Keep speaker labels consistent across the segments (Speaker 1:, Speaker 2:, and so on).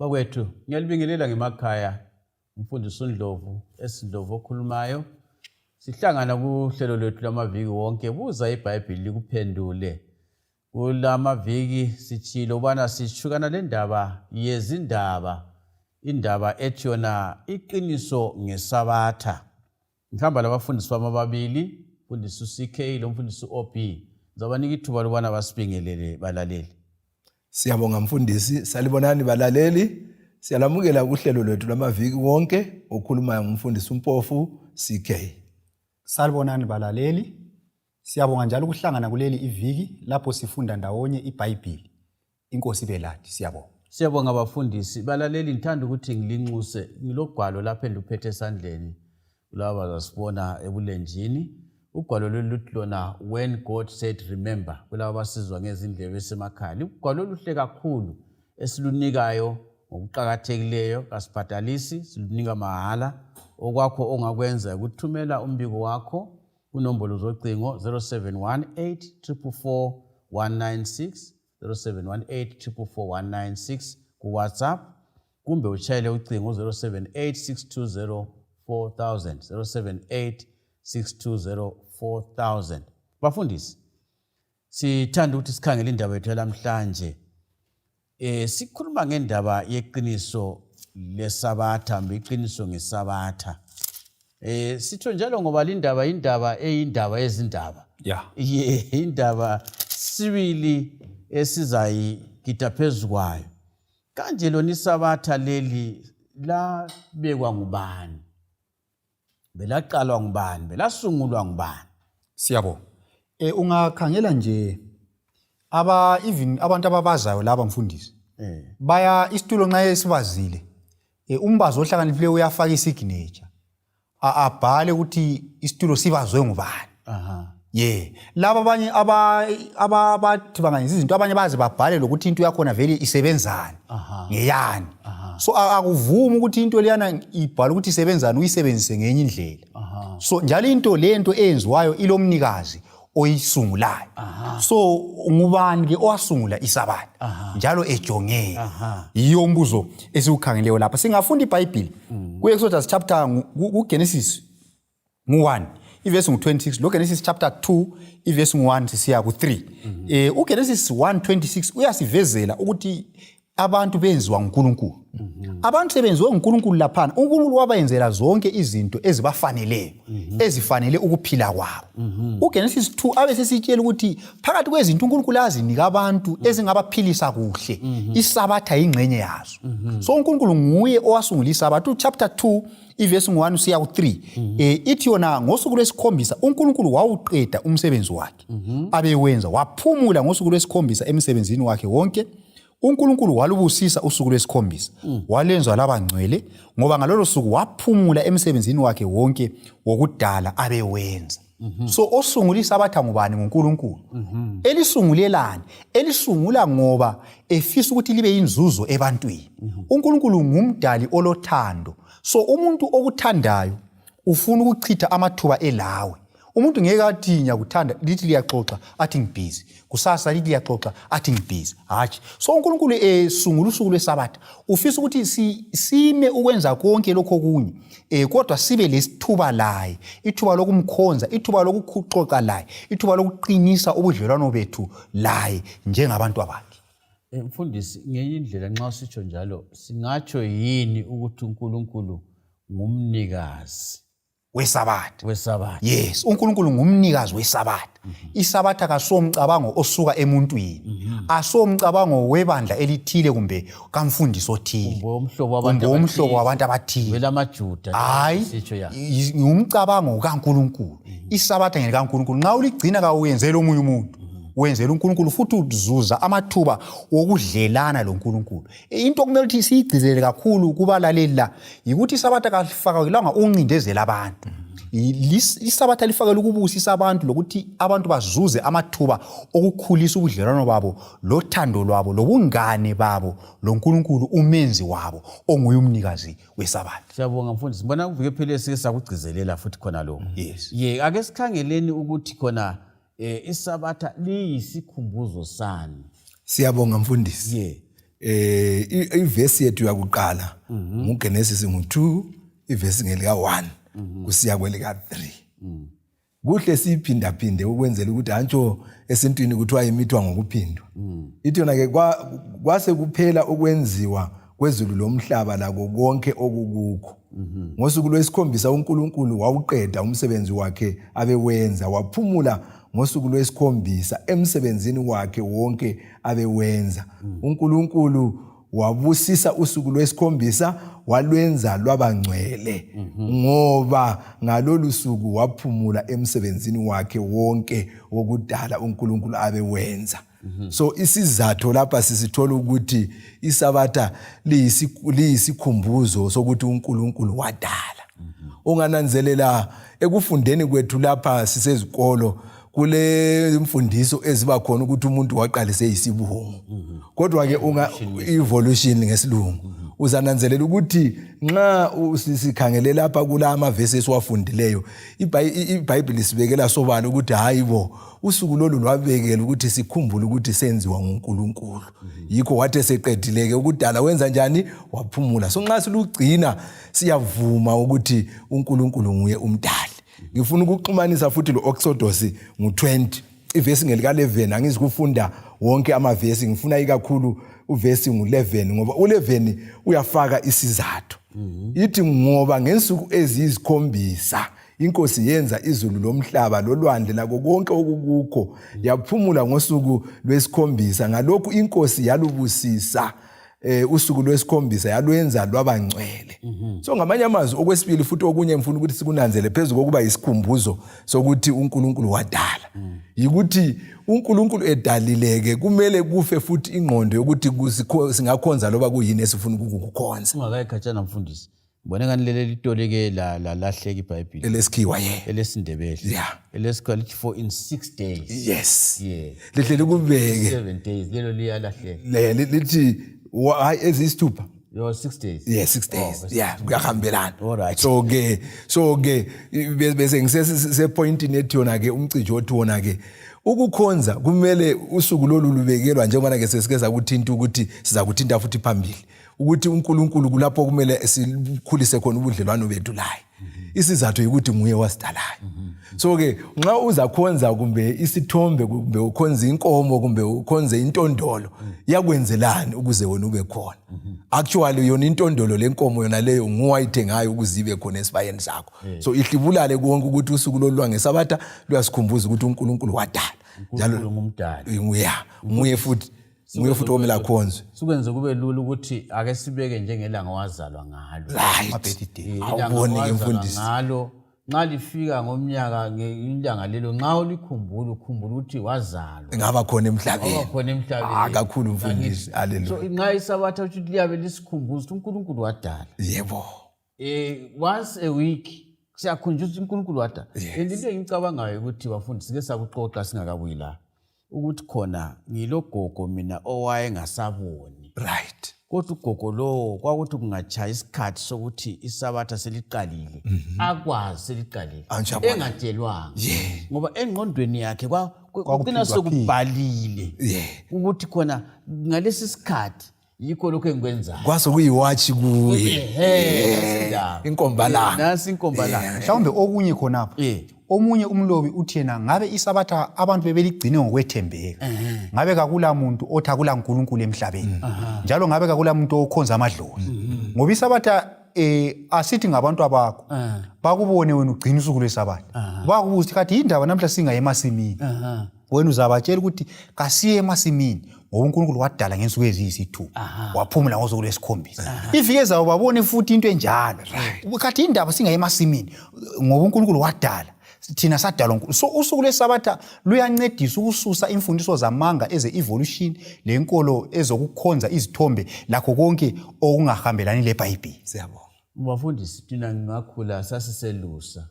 Speaker 1: Bakwethu, ngiyalibingelela ngemakhaya. Umfundisi uNdlovu, esiNdlovu okhulumayo. Sihlangana kuhlelo lwethu lamaviki wonke. Buza iBhayibhili likuphendule. Kulamaviki sithilo ubana sishukana le ndaba yezindaba. Indaba ethi yona iqiniso ngesabatha. Ngihamba labafundisi ababili, umfundisi uCK lomfundisi uOB. Ngizabanika ithuba lokubana basibingelele balaleli.
Speaker 2: Siyabonga mfundisi, salibonani balaleli. Siyalamukela kuhlelo lwethu lamaviki wonke okhulumayo ngumfundisi uMpofu CK.
Speaker 3: Salibonani balaleli. Siyabonga njalo ukuhlangana kuleli iviki lapho sifunda ndawonye iBhayibhili. Inkosi belathi, siyabonga.
Speaker 1: Siyabonga abafundisi. Balaleli, ngithanda ukuthi ngilinxuse ngilogwalo lapha endiphethe esandleni. Kulaba bazasibona ebulenjini. Ugwalo lolu luthi lona When God Said Remember. Kulaba basizwa ngezindlebe esemakhaya. Ugwalo luhle kakhulu esilunikayo ngokuqhakathekileyo, kasibhadalisi, silunika mahala. Okwakho ongakwenza ukuthumela umbiko wakho kunombolo zocingo 0718444196 0718444196 ku WhatsApp, kumbe utshayele ucingo 0786204000 0786204000. Bafundisi, sithanda ukuthi sikhangele indaba yethu namhlanje. Sikhuluma ngendaba yeqiniso lesabatha, iqiniso ngesabatha. Sitho njalo ngoba indaba eyindaba yezindaba. Indaba sibili esizayigida phezukwayo. Kanje lona isabatha leli la bekwa ngubani? Belaqalwa ngubani? Belasungulwa ngubani?
Speaker 3: Siyabonga. Ungakhangela nje abantu ababazayo laba mfundisi. Baya isitulo nxa esibazile. Umbazo ohlakaniphileyo uyafaka isignature. Abhale ukuthi isitulo sibazwe ngubani. Laba abanye abathi bangayenza izinto abanye baze babhale lokuthi into yakhona vele isebenzani. Ngeyani. So akuvumi ukuthi into leyana ibhale ukuthi isebenzani uyisebenzise ngenye indlela. So njalo into lento eyenziwayo ilomnikazi oyisungulayo. So ngubani ke owasungula isabatha njalo ejongeke. Yiyo umbuzo esiwukhangeleyo lapha. Singafunda iBhayibhili ku-Exodus chapter ku-Genesis 1 iverse 26, lo Genesis chapter 2 iverse 1 sisiya ku-3. uGenesis 1:26 uyasivezela ukuthi abantu benziwa nguNkulunkulu. Abantu sebenziwe nguNkulunkulu laphana. uNkulunkulu wabayenzela zonke izinto ezibafaneleyo, ezifanele ukuphila kwabo. uGenesis 2 abe sesitshela ukuthi phakathi kwezinto uNkulunkulu azinika abantu ezingabaphilisa kuhle, isabatha ingcenye yazo. So uNkulunkulu nguye owasungula isabatha. Chapter 2 iverse 1 siya ku-3 ithi yona ngosuku lwesikhombisa uNkulunkulu wawuqeda umsebenzi wakhe abewenza, waphumula ngosuku lwesikhombisa emsebenzini wakhe wonke. uNkulunkulu walubusisa usuku lwesikhombisa, walenza laba ngcwele ngoba ngalolo suku waphumula emsebenzini wakhe wonke wokudala abewenza. So osungula isabatha ngubani? nguNkulunkulu. Elisungulelani? Elisungula ngoba efisa ukuthi libe yinzuzo ebantwini. uNkulunkulu ngumdali olothando. So umuntu okuthandayo ufuna ukuchitha amathuba elawe. Umuntu ngeke athi ngiyakuthanda lithi liyaxoxa athi ngibhizi, kusasa lithi liyaxoxa athi ngibhizi. Hatshi. So uNkulunkulu esungula usuku lwesabatha ufisa ukuthi sime ukwenza konke lokho okunye, kodwa sibe lesithuba laye, ithuba lokumkhonza, ithuba lokuxoxa laye, ithuba lokuqinisa ubudlelwano bethu laye njengabantu abakhe.
Speaker 1: Mfundisi, ngenye indlela nxa sitsho njalo singatsho yini ukuthi uNkulunkulu ngumnikazi
Speaker 3: wesabatha? Yes, uNkulunkulu ngumnikazi wesabatha. Isabatha kasomcabango osuka emuntwini, asomcabango webandla elithile kumbe kamfundisi othile, kumbe umhlobo wabantu abathile,
Speaker 1: welamaJuda.
Speaker 3: Hayi, ngumcabango kaNkulunkulu. Isabatha ngeli kaNkulunkulu. Nxa uligcina kawuyenzela omunye umuntu, wenzela uNkulunkulu futhi uzuza amathuba wokudlelana loNkulunkulu. Into okumele ukuthi siyigcizelele kakhulu kubalaleli la yikuthi isabatha kalifakelwanga ukuncindezela abantu. Isabatha lifakela ukubusisa abantu lokuthi abantu bazuze amathuba okukhulisa ubudlelwano babo, lothando lwabo, lobungane babo loNkulunkulu umenzi wabo onguye umnikazi wesabatha.
Speaker 1: Siyabonga mfundisi. Mbona kuvike phela sike sakugcizelela futhi khona lokho.
Speaker 3: Yes.
Speaker 1: Ake sikhangeleni ukuthi khona isabatha liyisikhumbuzo sani.
Speaker 2: Siyabonga mfundisi. ivesi yethu yakuqala nguGenesis 2 ivesi ngelika 1 kusiya kwelika 3. Kuhle siphinda phinde ukwenzela ukuthi hantsho esintwini kuthiwa imithwa ngokuphindwa. Ithi yona ke kwase kuphela ukwenziwa kwezulu lomhlaba lako konke okukukho. Ngosuku lwesikhombisa uNkulunkulu wawuqeda umsebenzi wakhe abewenza, waphumula ngosuku lwesikhombisa emsebenzini wakhe wonke abewenza. uNkulunkulu wabusisa usuku lwesikhombisa walwenza lwabangcwele ngoba ngalolu suku waphumula emsebenzini wakhe wonke wokudala uNkulunkulu abewenza. So isizathu lapha sisithola ukuthi isabatha liyisikhumbuzo sokuthi uNkulunkulu wadala. Ungananzelela ekufundeni kwethu lapha sisezikolo kule imfundiso eziba khona ukuthi umuntu waqalise isibungu. Kodwa ke evolution ngesilungu. Uzananzelela ukuthi nxa sikhangele lapha kula amavesi esiwafundileyo iBhayibheli sibekela sobala ukuthi hayibo usuku lolu lwabekela ukuthi sikhumbule ukuthi senziwa nguNkulunkulu. Yikho wathi eseqedileke ukudala wenza njani waphumula. So nxa silugcina siyavuma ukuthi uNkulunkulu nguye umdali. Ngifuna ukuxhumanisa futhi lo-Exodus ngu-20 ivesi ngelika 11 angizikufunda wonke amavesi ngifuna ikakhulu uvesi ngu-11 ngoba u-11 uyafaka isizathu. Ithi ngoba ngensuku eziyisikhombisa inkosi yenza izulu lomhlaba lolwandle lako konke okukukho yaphumula ngosuku lwesikhombisa ngalokhu inkosi yalubusisa usuku lwesikhombisa yalwenza lwabangcwele. So ngamanye amazwi okwesibili futhi okunye ngifuna ukuthi sikunanzele phezulu kokuba isikhumbuzo sokuthi uNkulunkulu wadala. Yikuthi uNkulunkulu edalileke kumele kufe futhi ingqondo yokuthi singakhonza loba kuyini esifuna ukukukhonza.
Speaker 1: Ungakayikhatshana mfundisi. Ngibone ngani leli litoleke lahleka iBhayibheli.
Speaker 2: Elesikhiwa
Speaker 1: elesindebele.
Speaker 2: Yeah.
Speaker 1: Elesikhiwa lithi for in 6 days.
Speaker 2: Yes.
Speaker 1: Yeah.
Speaker 2: Lihle kubeke
Speaker 1: 7 days lelo liyalahleka.
Speaker 2: Lithi ezisithupha.
Speaker 1: 6 days.
Speaker 2: Yeah, 6 days. Yeah, kuyahambelana.
Speaker 1: Alright.
Speaker 2: So ke bese ngisese point nethi yona ke umcijo othi wona ke ukukhonza kumele usuku lolu lubekelwa njengoba ke sesikeza ukuthinta ukuthi siza kuthinta futhi phambili ukuthi uNkulunkulu kulapho kumele sikhulise khona ubudlelwano bethu laye. Isizathu ukuthi nguye wasidalayo. So ke nxa uzakhonza kumbe isithombe kumbe ukhonza inkomo kumbe ukhonze intondolo yakwenzelani ukuze wena ube khona. Actually yona intondolo lenkomo yona leyo nguwayithengayo ukuzibe khona esibayeni sakho. So ihlibulale konke ukuthi usuku lolwa ngesabatha luyasikhumbuza ukuthi uNkulunkulu wadala.
Speaker 1: Njalo ngumdali.
Speaker 2: Nguye futhi omela khonzwe.
Speaker 1: Sikwenze kube lula ukuthi ake sibeke njengelanga wazalwa ngalo.
Speaker 2: Right. Awuboni ke mfundisi.
Speaker 1: Ngalo nxa lifika ngomnyaka ngelanga lelo nxa ulikhumbula ukhumbula ukuthi wazalwa.
Speaker 2: Ngaba khona emhlabeni.
Speaker 1: Ngaba khona emhlabeni.
Speaker 2: Kakhulu mfundisi. Haleluya.
Speaker 1: So nxa isabatha ukuthi liyabe lisikhumbuza ukuthi uNkulunkulu wadala.
Speaker 2: Yebo.
Speaker 1: Once a week siyakhunjuzwa uNkulunkulu wadala. Into engicabangayo ukuthi bafundisi ke sakuxoxa singakabuyi la. Ukuthi khona ngilogogo mina owayengasaboni.
Speaker 2: Right.
Speaker 1: Kodwa ugogo lo kwakuthi kungachaya isikhathi sokuthi isabatha seliqalile akwazi seliqalile engatshelwanga ngoba engqondweni yakhe kwakuqina sokubhalile ukuthi khona ngalesi sikhathi yikho lokho engikwenzayo
Speaker 2: kwasokuyiwatch kuye inkombalanga
Speaker 1: nasi inkombalanga
Speaker 3: mhlawumbe okunye khonapha omunye umlobi uthi yena ngabe isabatha abantu bebeligcine ngokwethembeka ngabe kakula muntu othi akula uNkulunkulu emhlabeni njalo ngabe kakula muntu okhonza amadlozi ngoba isabatha asithi ngabantu abakho bakubone wena ugcina usuku lwesabatha bakubuza kathi indaba namhla singaye emasimini wena uzabatshela ukuthi kasiye emasimini ngoba uNkulunkulu wadala ngensuku eziyisithupha waphumula ngosuku lwesikhombisa ifike zawo babone futhi into enjalo kathi indaba singaye emasimini ngoba uNkulunkulu wadala thina sadalwa so usuku lwesabatha luyancedisa ukususa imfundiso zamanga eze-evolution lenkolo ezokukhonza izithombe lakho konke okungahambelani leBhayibheli.
Speaker 2: Siyabonga
Speaker 1: bafundisi thina ngakhula sasiselusa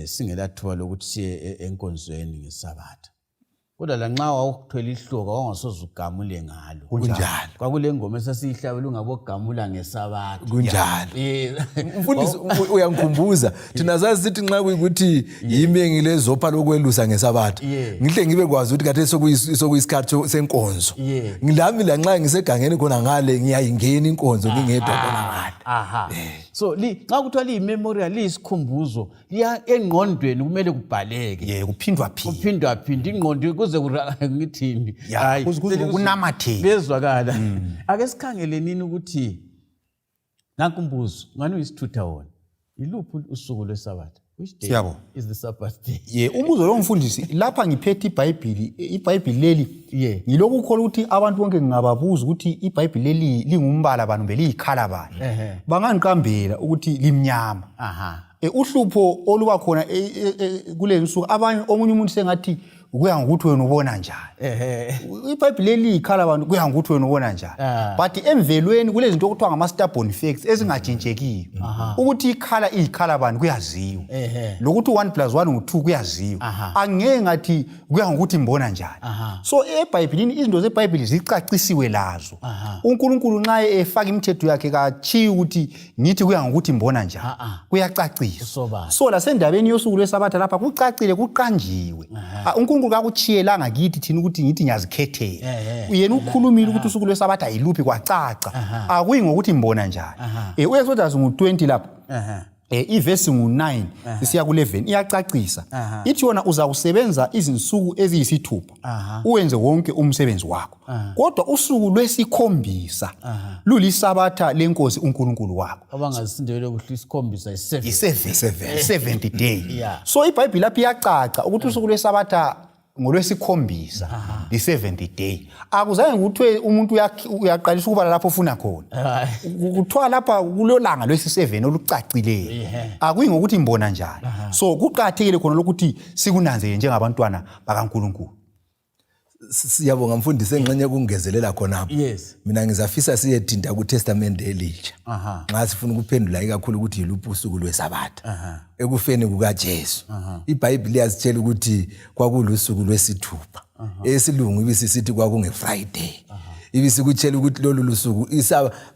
Speaker 1: singelathuba lokuthi siye enkonzweni ngesabatha kodwa la nxa wawuthwele ihloka wangasoze ugamule ngalo.
Speaker 2: Kunjalo.
Speaker 1: Kwakule ngoma esasiyihlabela ungabogamula ngesabatha.
Speaker 2: Kunjalo. Mfundisi uyangikhumbuza thina sazi sithi nxa kuyikuthi yimi engilezopha lokwelusa ngesabatha. Ngihle ngibe kwazi ukuthi kade sokuyisikhathi senkonzo. Ngilami la nxa ngisegangeni khona ngale ngiyayingena inkonzo ngingedwa khona ngale.
Speaker 1: So nxa kuthiwa liyimemorial liyisikhumbuzo liya engqondweni kumele kubhaleke.
Speaker 3: Kuphindwa
Speaker 1: Phinde ingqondo kuze ngithini.
Speaker 3: Hayi kunamatheke.
Speaker 1: Bezwakala. Ake sikhangele nini ukuthi nankumbuzo ngani uyisithutha wona. Yiluphi usuku lwesabatha? Which day is the Sabbath day?
Speaker 3: Umbuzo lo mfundisi lapha ngiphethe iBhayibhili leli. Ngilokukholwa ukuthi abantu bonke ngingababuza ukuthi iBhayibhili leli lingumbala bani beliyikhala bani. Banganiqambela ukuthi limnyama. Uhlupho oluba khona kulezi nsuku abanye omunye umuntu sengathi kuya ngokuthi wena ubona njani. iBhayibhili leli liyikhala abantu kuya ngokuthi wena ubona njani. But emvelweni kulezi zinto okuthiwa ngama-stubborn facts ezingajintshekiyo. Ukuthi ikhala bani kuyaziwa. Lokuthi 1+1 ngu2 kuyaziwa. Angeke ngathi kuya ngokuthi mbona njani. So eBhayibhilini izinto zeBhayibhili zicacisiwe lazo. uNkulunkulu nxa efaka imithetho yakhe kachiyi ukuthi ngithi kuya ngokuthi mbona njani. Kuyacacisa. So lasendabeni yosuku lwesabatha lapha kucacile kuqanjiwe. uNkulunkulu kakuchiyelanga kithi thina ukuthi ngithi ngiyazikhethela. Yena ukhulumile ukuthi usuku lwesabatha yiluphi kwacaca. Akuyi ngokuthi mbona njani. uExodus ngu20 lapha. Ivesi ngu9 sisiya ku11 iyacacisa. Ithi yona uzawusebenza izinsuku eziyisithupha uwenze wonke umsebenzi wakho. Kodwa usuku lwesikhombisa lulisabatha lenkosi uNkulunkulu wakho.
Speaker 1: Abangasindele ukuthi isikhombisa
Speaker 3: i7th day. So iBhayibhili lapha iyacaca ukuthi usuku lwesabatha ngolwesikhombisa i7th day. Akuzange nguthiwe umuntu uyaqalisa ukubala lapho ufuna khona. Kuthiwa lapha kulolanga lwesi7 olucacileyo. Akuyi ngokuthi mbona njani. So kuqakathekile khona lokuthi sikunanzele njengabantwana bakaNkulunkulu.
Speaker 2: Siyabonga mfundisi engxenye kungezelela khonapho. Mina ngizafisa siyethinta kuTestament elitsha. Nxa sifuna ukuphendula ikakhulu ukuthi yiluphi usuku lwesabatha. Ekufeni kukaJesu. iBhayibhili yazitshela ukuthi kwakulusuku lwesithupha. Esilungu ibisisithi kwakungeFriday. Ibisikutshela ukuthi lolu lusuku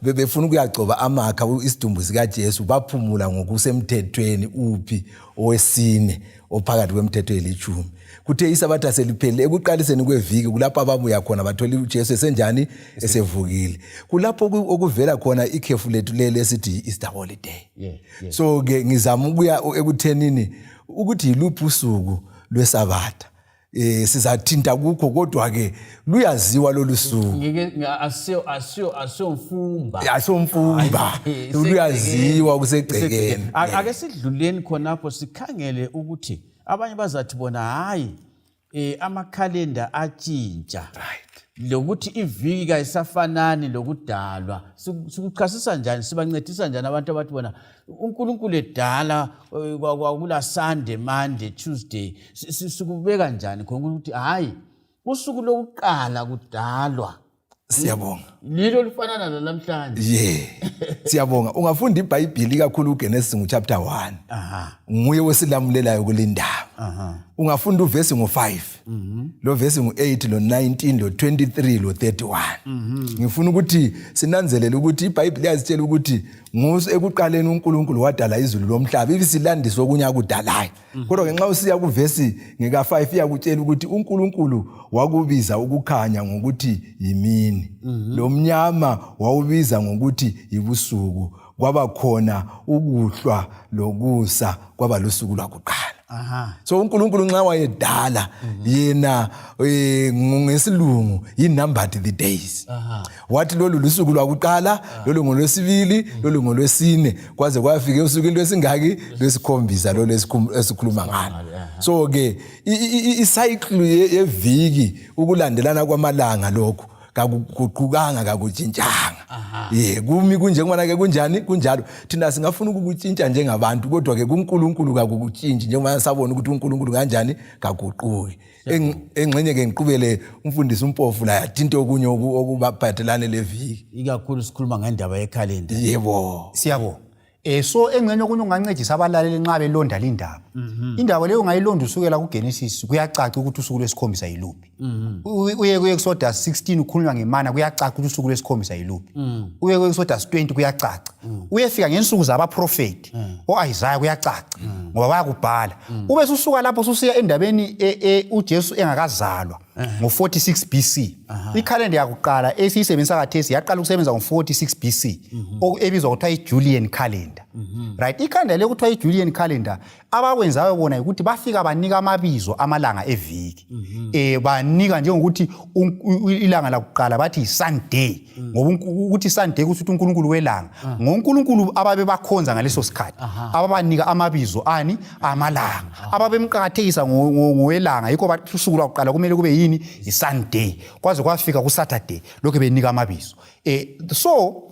Speaker 2: befuna ukuyagcoba amakha isidumbu sikaJesu baphumula ngokusemthethweni uphi owesine ophakathi kwemthetho eli10. Kuthe isabatha seliphelile ekuqaliseni kweviki kulapho ababuya khona bathola uJesu esenjani esevukile. Kulapho okuvela khona ikhefu lethu leli esithi Easter holiday. So ke ngizama ukuya ekuthenini ukuthi yiluphi usuku lwesabatha. Sizathinta kukho kodwa ke luyaziwa lolu suku. Asomfumba. Luyaziwa kusegcekeni.
Speaker 1: Ake sidluleni khonapho sikhangele ukuthi abanye bazathi bona hayi amakhalenda atshintsha. Lokuthi iviki kayisafanani lokudalwa. Sikuchasisa njani sibancedisa njani abantu abathi bona uNkulunkulu edala kwakula Sunday, Monday, Tuesday sikubeka njani khona ukuthi hayi usuku lokuqala kudalwa.
Speaker 2: Siyabonga.
Speaker 1: Lilo lifanana namhlanje.
Speaker 2: Siyabonga. Ungafunda iBhayibhili kakhulu uGenesis chapter 1. Nguye wesilamulelayo kulindaba. Ungafunda uvesi ngo5. Lo vesi ngo8 lo 19 lo 23 lo 31. Ngifuna ukuthi sinanzelele ukuthi iBhayibhili yazitshela ukuthi ekuqaleni uNkulunkulu wadala izulu lomhlaba ibisilandiswa okunya kudalayo. Kodwa ngenxa usiya kuvesi ngeka5 iyakutshela ukuthi uNkulunkulu wakubiza ukukhanya ngokuthi yimini. Lo mnyama wawubiza ngokuthi yibusuku. Kwaba khona ukuhlwa lokusa kwaba lusuku lwakuqala. So uNkulunkulu nxa wayedala yena ngesilungu he numbered the days. Wathi lolu lusuku lwakuqala, lolu ngolwesibili, lolu ngolwesine kwaze kwafika usuku lwesingaki lwesikhombisa lo lesikhuluma ngalo. So ke icycle yeviki ukulandelana kwamalanga lokho kakuguqukanga kakutshintshanga. Kumi kunje kumana ke kunjani kunjalo thina singafuna ukukutshintsha njengabantu kodwa ke kuNkulunkulu kakukutshintshi njengoba sabona ukuthi uNkulunkulu kanjani kaguquki. Engxenye ke ngiqubele umfundisi uMpofu la yathinto okunye okubaphathelane leviki
Speaker 1: ikakhulu sikhuluma ngendaba yekhalenda.
Speaker 2: Yebo.
Speaker 3: Siyabo. So engcenye okunye ungancedisa abalaleli nxa belonda lindaba. Indaba leyo ungayilonda usukela kuGenesis kuyacaca ukuthi usuku lwesikhombisa yiluphi. Uye kuExodus 16 ukhulunywa ngemana kuyacaca ukuthi usuku lwesikhombisa yiluphi. Uye kuExodus 20 kuyacaca. Uyefika ngensuku zabaprofeti oIsaiah kuyacaca ngoba bayakubhala. Ube usuka lapho ususiya endabeni uJesu engakazalwa ngo46 BC. Ikhalenda yakuqala esiyisebenzisa kathesi yaqala ukusebenza ngo46 BC ebizwa kuthiwa iJulian calendar. Right, ikhalenda le kuthiwa iJulian calendar abakwenzayo bona ukuthi bafika banika amabizo amalanga eviki. Banika njengokuthi ilanga lakuqala bathi Sunday ngoba ukuthi Sunday kuthi uNkulunkulu welanga. ngoNkulunkulu ababe bakhonza ngaleso sikhathi ababanika amabizo ani amalanga ababemqakathekisa ngowelanga yikho bathi usuku lakuqala kumele kube yini iSunday kwaze kwafika kuSaturday lokho benika amabizo. So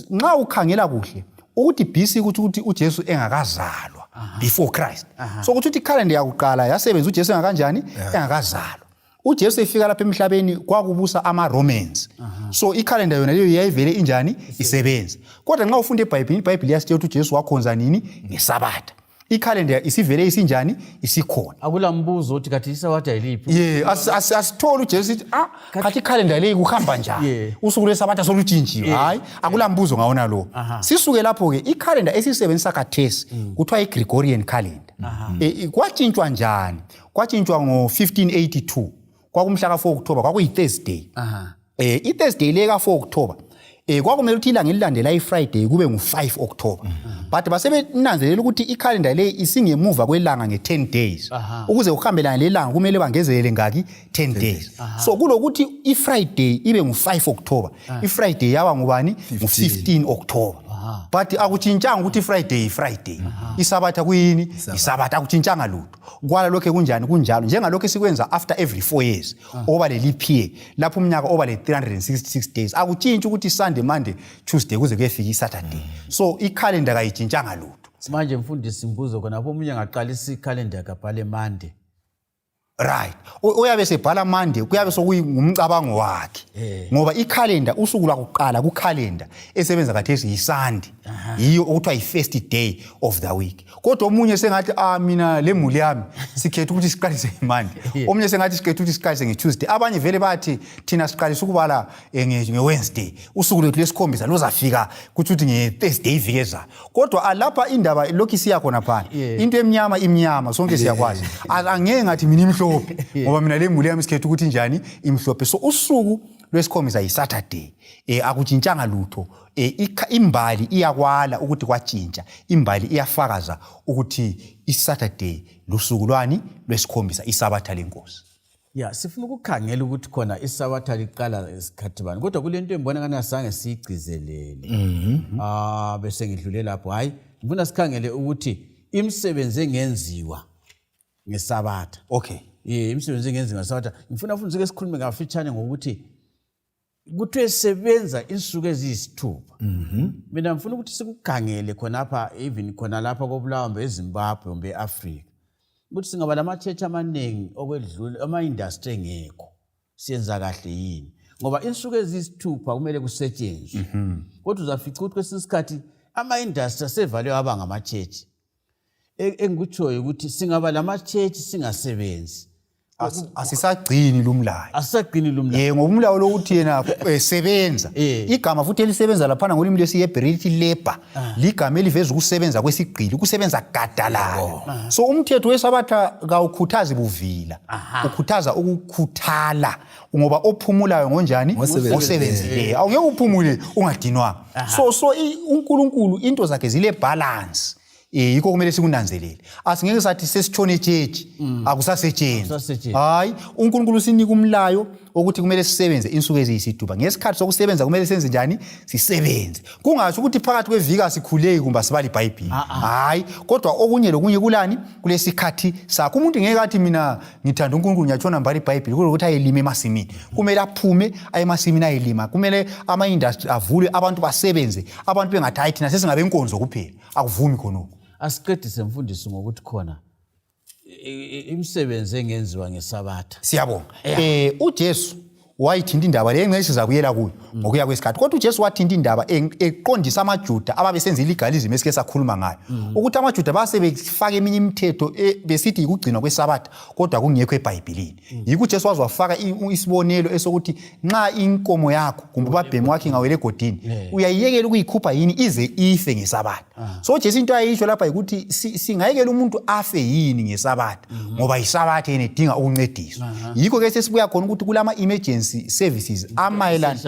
Speaker 3: nxa ukhangela kuhle ukuthi BC ukuthi uJesu engakazalwa before Christ. So ukuthi ikhalenda yakuqala yasebenza uJesu engakanjani engakazalwa. uJesu efika lapha emhlabeni kwakubusa amaRomans. So ikhalenda yona leyo yayivele injani isebenza. Kodwa nxa ufunda eBhayibhelini iBhayibheli yasitshela ukuthi uJesu wakhonza nini ngeSabatha. Ikhalenda isivele isinjani isikhona.
Speaker 1: Akula mbuzo uthi kathi iSabatha yiliphi?
Speaker 3: Asithola uJesu ukuthi kathi ikhalenda leyi kuhamba njani. Usuku lweSabatha solutshintshiwe. Hayi akula mbuzo ngawona lo. Sisuke lapho ke ikhalenda esisebenzisa kathesi kuthiwa iGregorian calendar. Kwatshintshwa njani? Kwatshintshwa ngo1582. Kwakumhla ka4 October kwakuyiThursday. iThursday le ka4 October kwakumele ukuthi ilanga elilandela iFriday kube ngu5 October. But basebenanzelela ukuthi ikhalenda le isingemuva kwelanga nge10 days. Ukuze ukuhambelana lelanga kumele bangezelele ngaki 10 days. So kulokuthi iFriday ibe ngu5 October. iFriday yaba ngubani ngu15 October. But akutshintshanga ukuthi iFriday. iSabatha kuyini? iSabatha akutshintshanga lutho. Kwala lokho kunjani kunjalo njengalokho esikwenza after every 4 years oba le leap year lapho umnyaka oba le 366 days akutshintshi ukuthi Sunday Monday Tuesday kuze kuyefika iSaturday. So ikhalenda kayitshintshanga lutho.
Speaker 1: Manje mfundisi imbuzo khona lapho umunye ngaqalisa ikhalenda yakabhale Monday.
Speaker 3: Right. Uyabe sebhala Monday kuyabe sokuyingumcabango wakhe. Ngoba ikhalenda usuku lakuqala kukhalenda esebenza kathesi yiSunday. Yiyo okuthiwa ifirst day of the week. Kodwa omunye sengathi mina lemuli yami sikhetha ukuthi siqalise ngeMonday. Omunye sengathi sikhetha ukuthi siqalise ngeTuesday. Abanye vele bathi thina siqalisa ukubala ngeWednesday. Usuku lethu lesikhombisa lozafika kuthi ngeThursday ivike ezayo. Kodwa lapha indaba lokhu siya khona phana. Into emnyama imnyama sonke siyakwazi. Angeke ngathi mina imhlo ngoba mina lemuli yami sikhetha ukuthi njani imhlophe. So usuku lwesikhombisa yiSaturday. Akutshintshanga lutho. Imbali iyakwala ukuthi kwatshintsha. Imbali iyafakaza ukuthi iSaturday lusuku lwani lwesikhombisa iSabatha lenkosi.
Speaker 1: Sifuna ukukhangela ukuthi khona iSabatha liqala isikhathi bani. Kodwa kulento embona kana sange siyigcizelele. Bese ngidlulela lapho. Hayi, ngifuna sikhangele ukuthi imisebenzi engenziwa ngeSabatha.
Speaker 3: Okay.
Speaker 1: Imisebenzi engenziwa ngeSabatha. Ngifuna futhi ke sikhulume ngafitshane ngokuthi kuthiwe sebenza insuku eziyisithupha. Mina ngifuna ukuthi sikukhangele khonapha even khona lapha koBulawayo eZimbabwe kumbe eAfrika. Ukuthi singaba lamachechi amaningi okwedlula ama-industry engekho. Siyenza kahle yini? Ngoba insuku eziyisithupha kumele kusetshenzwe. Kodwa uzafica ukuthi kwesinye isikhathi ama-industry asevaliwe aba ngamachechi. Engikutshoyo ukuthi singaba lamachechi singasebenzi.
Speaker 3: Asisagcini lumlayo.
Speaker 1: Asisagcini lumlayo.
Speaker 3: Ngoba umlayo lokuthi yena sebenza. Igama futhi elisebenza lapha ngolimi lwesiHebrew labor. Ligama eliveza ukusebenza kwesigqili, ukusebenza gadalayo. So umthetho weSabatha kawukhuthazi buvila. Ukhuthaza ukukhuthala ngoba ophumulayo ngonjani osebenzileyo. Awungeke uphumule ungadinwanga. So uNkulunkulu into zakhe zile balance. Yikho kumele sikunanzelele. Asingeke sathi sesitshone echechi akusasetshenzwa. Hayi, uNkulunkulu usinika umlayo ukuthi kumele sisebenze insuku eziyisithupha. Ngesikhathi sokusebenza kumele senze njani? Sisebenze. Kungasho ukuthi phakathi kweviki asikhuleki kumbe sibali iBhayibheli. Hayi, kodwa okunye lokunye kulani? Kulesikhathi sakho. Umuntu ngeke athi mina ngithanda uNkulunkulu ngiyatshona mbali iBhayibheli ukuthi ayelime emasimini. Kumele aphume aye emasimini ayelima. Kumele ama-industry avule abantu basebenze. Abantu bengathi hayi thina sesingabe inkonzo kuphela. Akuvumi khonoko.
Speaker 1: Asiqedise mfundisi ngokuthi khona imisebenzi engenziwa ngeSabatha.
Speaker 3: Siyabonga. uJesu wayithinta indaba le engcesi zakuyela kuyo ngokuya kwesikhathi kodwa uJesu wathinta indaba eqondisa amaJuda ababesenza ilegalism esike sakhuluma ngayo ukuthi amaJuda base befaka eminye imithetho besithi ikugcinwa kweSabatha kodwa kungekho eBhayibhelini yikho uJesu wazwafaka isibonelo esokuthi nxa inkomo yakho kumbe ubabhemi wakhe ngawele egodini uyayiyekela ukuyikhupha yini ize ife ngeSabatha so Jesu into ayisho lapha ukuthi singayekela umuntu afe yini ngeSabatha ngoba iSabatha inedinga ukuncediswa yikho ke sesibuya khona ukuthi kulama emergency services amayelana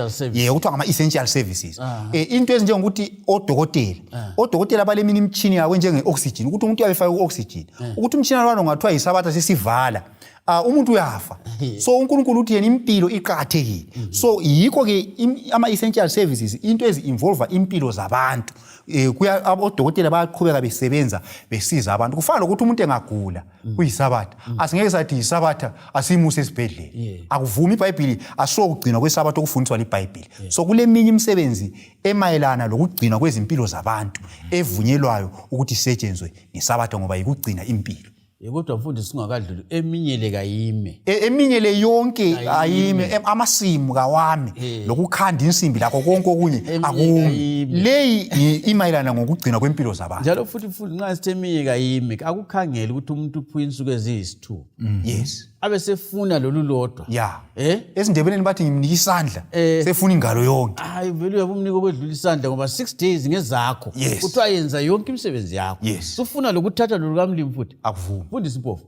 Speaker 3: kuthiwa ngama essential services into ezinjengokuthi odokotela balemini imtshini yawo njenge oxygen ukuthi umuntu uyafaka uoxygen ukuthi umtshina lwana ungathiwa iSabatha sesivala umuntu uyafa so uNkulunkulu uthi yena impilo iqhakathekile so yikho ke ama essential services into ezi-involve impilo zabantu kuya abodokotela bayaqhubeka besebenza besiza abantu kufana ukuthi umuntu engagula kuyiSabatha asingeke sathi iSabatha asimuse esibhedlela akuvumi iBhayibheli asokugcinwa kweSabatha okufundiswa liBhayibheli so kuleminye imisebenzi emayelana lokugcinwa kwezimpilo zabantu evunyelwayo ukuthi isetshenzwe ngeSabatha ngoba yikugcina impilo
Speaker 1: kodwa mfundisi singakadluli eminye le kayime
Speaker 3: eminye le yonke ayime amasimu kawami lokukhanda insimbi lakho konke okunye akumi leyi imayelana ngokugcina kwempilo zabantu
Speaker 1: njalo futhi nxa sithi eminye kayime akukhangela ukuthi umuntu uphuya insuku eziyisithupha
Speaker 3: yes
Speaker 1: abesefuna lolu lodwa
Speaker 3: esindebeleni bathi ngimnika isandla sefuna ingalo yonke
Speaker 1: hayi vele uyabumnika okwedlula isandla ngoba 6 days ngezakho kuthiwa yenza yonke imisebenzi yakho sufuna lokuthatha lolu kamlimi futhi
Speaker 3: akuvumi
Speaker 1: mfundisi Mpofu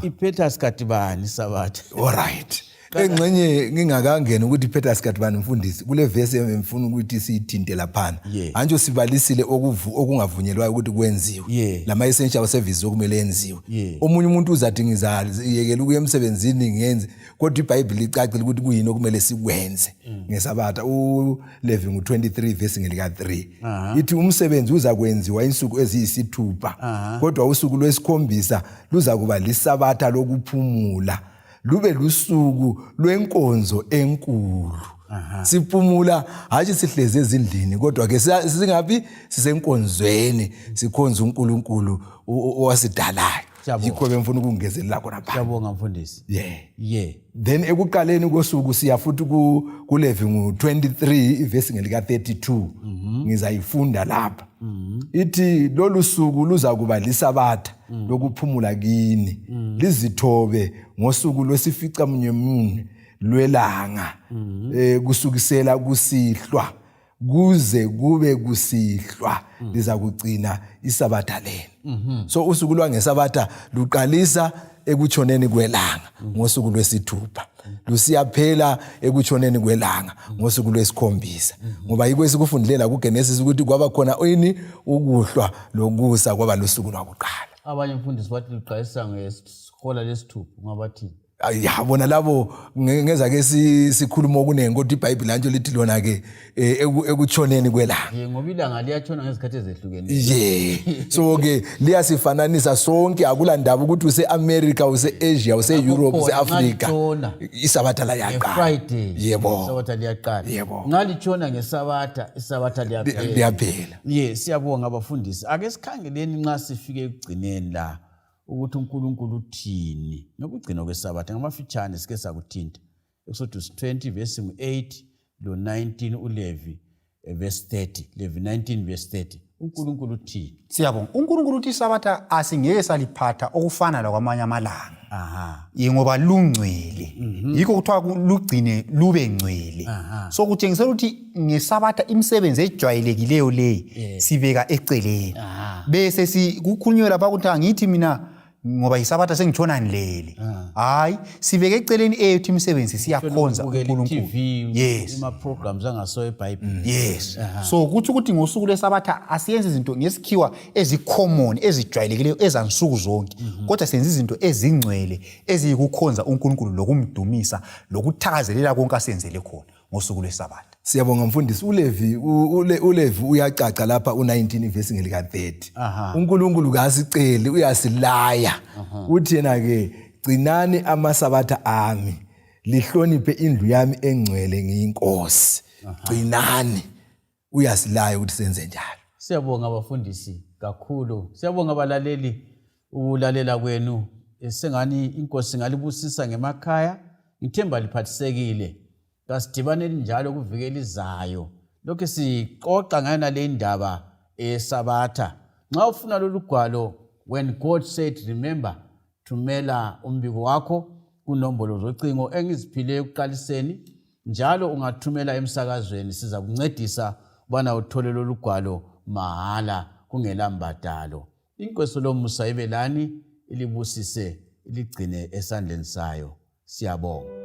Speaker 1: iphetha sikhathi bani iSabatha
Speaker 2: alright engxenye ngingakangena ukuthi iphetha sikhathi bani mfundisi kule verse emfuna ukuthi siyithinte laphana manje sibalisile okungavunyelwayo ukuthi kwenziwe lama essential services okumele enziwe omunye umuntu uzathi ngizayekela ukuya emsebenzini ngenze kodwa iBhayibheli icacile ukuthi kuyini okumele sikwenze ngeSabatha uLevi 23 verse ngelika 3 ithi umsebenzi uza kwenziwa insuku eziyisithupha kodwa usuku lwesikhombisa luza kuba liSabatha lokuphumula lube lusuku lwenkonzo enkulu siphumula hathi sihleze ezindlini kodwa ke singabi sisenkonzweni sikhonza uNkulunkulu owasidalayo yikho bemfuna ukungezelela khona pha
Speaker 1: siyabonga mfundisi
Speaker 2: then ekuqaleni kosuku siya futhi kuLevi 23 ivesi ngelika 32 ngizayifunda lapha ithi lolu suku luza kuba liSabatha lokuphumula kini lizithobe ngosuku lwesificamunye lwelanga kusukisela kusihlwa kuze kube kusihlwa liza kugcina iSabatha leni so usuku lwangeSabatha luqalisa ekutshoneni kwelanga ngosuku lwesithupha lusiyaphela ekutshoneni kwelanga ngosuku lwesikhombisa ngoba yikho esikufundilela kuGenesis ukuthi kwaba khona ini ukuhlwa lokusa kwaba lusuku lwakuqala
Speaker 1: abanye mfundisi bathi luqalisa ngehola lesithupha ngabathi
Speaker 2: bona labo ngeza ke sikhuluma okuningi kodwa iBhayibheli lantsho lithi lona ke ekutshoneni kwelanga
Speaker 1: ngoba ilanga liyatshona ngezikhathi ezehlukene
Speaker 2: so ke liyasifananisa sonke akulandaba ukuthi useAmerica useAsia useEurope useAfrica iSabatha la yaqala
Speaker 1: Friday iSabatha liyaqala ngalitshona ngeSabatha iSabatha liyaphela siyabonga abafundisi ake sikhangeleni nxa sifike ekugcineni la ukuthi uNkulunkulu uthini nokugcina kweSabatha ngamafitshane sike sakuthinta Exodus 20 verse 8 lo 19 uLevi verse 30 Levi 19 verse 30 uNkulunkulu uthini
Speaker 3: siyabonga uNkulunkulu uthi iSabatha asingeke saliphatha okufana lakwamanye amalanga ngoba lungcwele yikho kuthiwa lugcine lube ngcwele so kutshengisela ukuthi ngeSabatha imisebenzi ejwayelekileyo leyi sibeka eceleni bese sikukhulunywe lapha ukuthi angithi mina ngoba iSabatha sengitshona nilele hayi sibeke eceleni ethu imisebenzi siyakhonza uNkulunkulu
Speaker 1: ima programs angaso eBhayibheli
Speaker 3: so kuthi ukuthi ngosuku lweSabatha asiyenze izinto ngesikhiwa ezicommon ezijwayelekileyo ezansuku zonke kodwa senze izinto ezingcwele eziyikukhonza uNkulunkulu lokumdumisa lokuthakazelela konke asenzele khona ngosuku lweSabatha
Speaker 2: siyabonga mfundisi uLevi uyacaca lapha u19 verse ngelika 30 uNkulunkulu kasiceli uyasilaya uthi yena ke gcinani amaSabatha ami lihloniphe indlu yami engcwele ngiyinkosi gcinani uyasilaya ukuthi senze njalo
Speaker 1: siyabonga abafundisi kakhulu siyabonga abalaleli ukulalela kwenu sengani inkosi ngalibusisa ngemakhaya ngithemba liphathisekile kasidibaneni njalo kuvikela izayo lokho siqoqa ngana le ndaba esabatha. Nxa ufuna lolu gwalo when God said remember, thumela umbiko wakho kunombolo zocingo engiziphile ekuqaliseni, njalo ungathumela emsakazweni siza kuncedisa bana uthole lolu gwalo mahala kungela mbadalo. Inkosi lomusa ibe lani, ilibusise, iligcine esandleni sayo. Siyabonga.